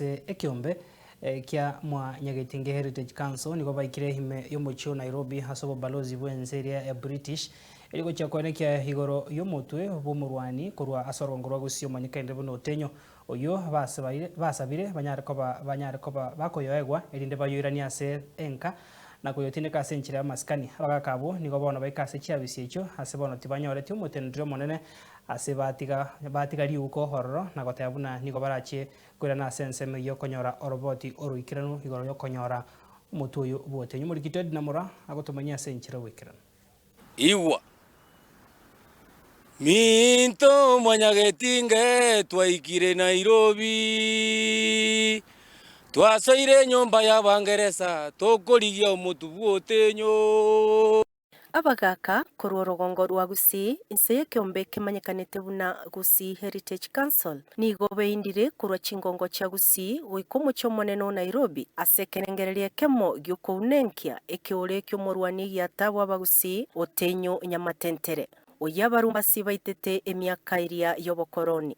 ase ekeombe kia Mwanyagetinge Heritage Council nigo baikire ime y'omochie o Nairobi ase obobalozi bw'ense eria ya British erio gochia koenekia igoro y'omotwe bw'omorwani korwa ase orogongo rwa Gusii omanyekaine buna Otenyo oyio basabire banyare koba banyare koba bakoyoegwa erinde bayoiranie ase enka na koyotindeka ase enchera y'amasikani. Abagaaka abwo nigo bono baika ase chiabisi echio ase bono tibanyoreti omoteneneri omonene ase batiga batiga riuko ororo na goteba buna nigo barachie koirana ase ensemo eyio konyora oroboti oroikeranu igoro y'okonyora omotwe oyo bw'otenyo. Omorikito Edna Mura agotomanyia ase enchera y'oboikeranu. Igwa, minto mwanyagetinge twaikire Nairobi, twasoire enyomba y'Abangeresa tokorigia omotu bw'otenyo. Abagaaka korwa orogongo rwa Gusii inse y'ekeombe kemanyekanete buna Gusii Heritage Council nigo beindire korwa chingongo chia Gusii goika omochie omonene o Nairobi ase ekerengererio ekemo gi'okounenkia ekeore ki'omorwani egiata bw'Abagusii Otenyo Nyamatentere, oyio Abarumbasi baitete emiaka eria y'obokoroni.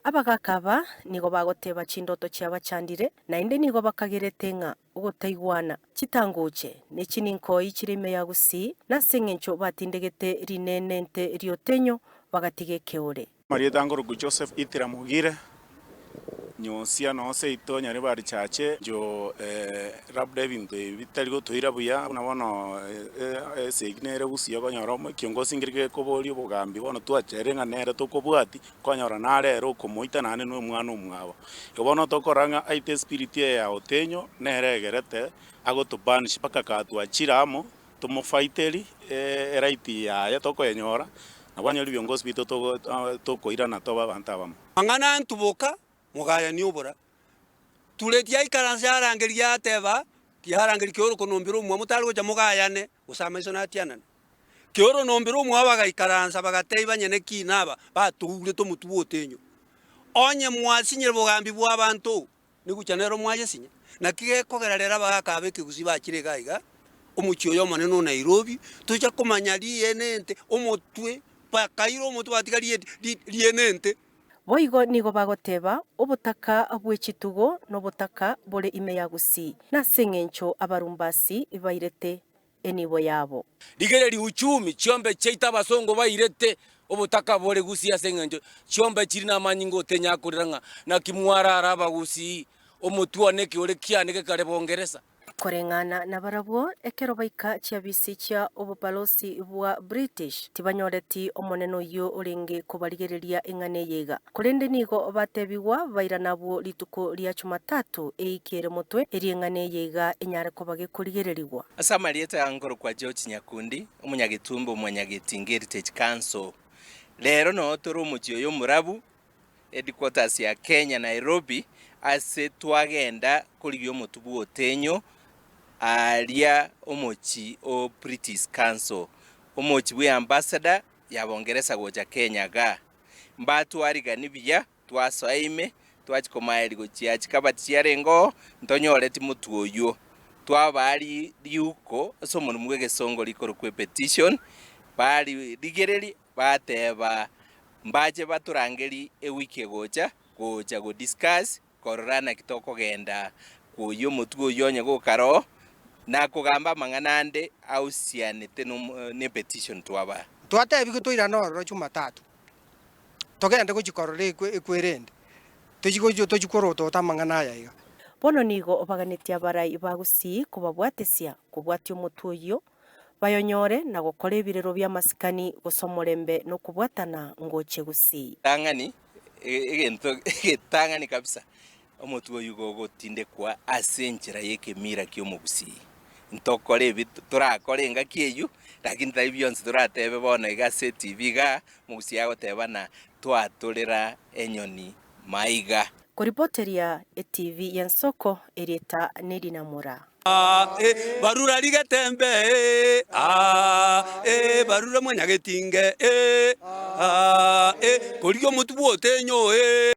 Abagaaka aba nigo bagoteba chindoto chiabachandire, naende nigo bakagerete ng'a ogotaigwana, chitangoche, ne chininkoi chire ime ya Gusii, nase engencho batindegete rinenente ri'otenyo bagatiga ekeore. Amarieta nkorokwa Joseph Ithira Mogire, Nyosia noo seito Nyaribari Chache, incho labda ebinto ebi bitari gotoira buya buna bono esegi nere gusii okonyora ekiongosi nkeri gekoboria obogambi bono twacherire ng'a nere tokobwati, okonyora nare ere okomoita naende na omwana omwabo. Igo bono tokorora ng'a aite espirit eye ya otenyo nere egerete agotobanish mpaka katwachire amo. Tomofaiteri eright yaye tokoyenyora, nabo anyore ebiongosi biaito tokoirana tobe abanto abamo. Mang'ana ntuboka, mogayani obora. Tureti yaikaransa yarangeria yateba, Yarangeria keoro konombera omwa motari gocha mogayane, gose amaiso natianane. Keoro nombera omwabo bagaikaransa bagatebia banyene ki naba batourete omotwe bw'otenyo. Onye mwasinyire bogambi bw'abanto, Negocha nero mwayesinya. Naki gekogera rero abagaaka ab'ekegusii bachire iga iga, omochie oyo omonene o Nairobi, tocha komanya rienente, omotwe, bakaira omotwe batiga rienente. Boigo nigo bagoteba, Obotaka bwe chitugo nobotaka bore ime ya Gusii, nase engencho Abarumbasi bairete enibo yabo. Rigereria uchumi, chiombe chiaito abasongo bairete obotaka bore gusii ase eng'encho chiombe chiri namanyinga otenya akorera ng'a naki mwarara abagusii omotwe one ekeore kiane gekare bongeresa. Koreng'ana nabarabwo, ekero baika chiabisi chia obobalosi bwa British, tibanyoreti omonene oyio orenge kobarigereria eng'ana eye iga. Korende nigo batebigwa bairane abwo rituko ria Chumatatu eiki ere motwe, erio eng'ana eye iga enyare koba gekorigererigwa. Ase amarieta aya nkorokwa George Nyakundi, omonyagetumbe o Mwanyagetinga Heritage Council. Rero noo tore omochie oyo omorabu, headquarters ya Kenya Nairobi, ase twagenda korigia omotwe bwa Otenyo aaria omochie o British Council, omochie bwe ambassador ya Bongeresa gocha Kenya igaa. Mbatwarigani buya, twasoa ime, twachia komaeria gochia chikabati chiarenge oo, ntonyoreti motwe oyio. Twabaa riuko ase omorimo bw'egesongo rikorokwa epetition, baririgereria, bateba mbache batorangerie ewiki egocha, gocha go discuss Korora naki tokogenda kwoyia omotwe oyio onye gokare oo, na kogamba amang'ana ande ausianete nepetition twabaa. Twatebigwe toirane ororo Jumatatu, togende gochia korora ekwerende, tochie tochie korotota amang'ana aya iga. Bono nigo baganetie abarai ba Gusii kobabwatesia kobwatia omotwe oyio, bayonyore na gokora ebirero bi'amasikani gose omorembe na okobwatana ngoche Gusii. Tang'ani egento egetang'ani kabisa, omotwe oyio gogotindekwa ase enchera y'ekemira ki'omogusii. Ntokore ebi torakore engaki eyio, lakini tari bionsi toratebe bono iga ase etibi igaa, omogusii agoteba ng'a twatorera enyoni maiga. Koripoteria etibi y'ensoko erieta nerinamura. Barura rigetembe, barura mwanyagetinge, korigia omotwe bw'otenyo.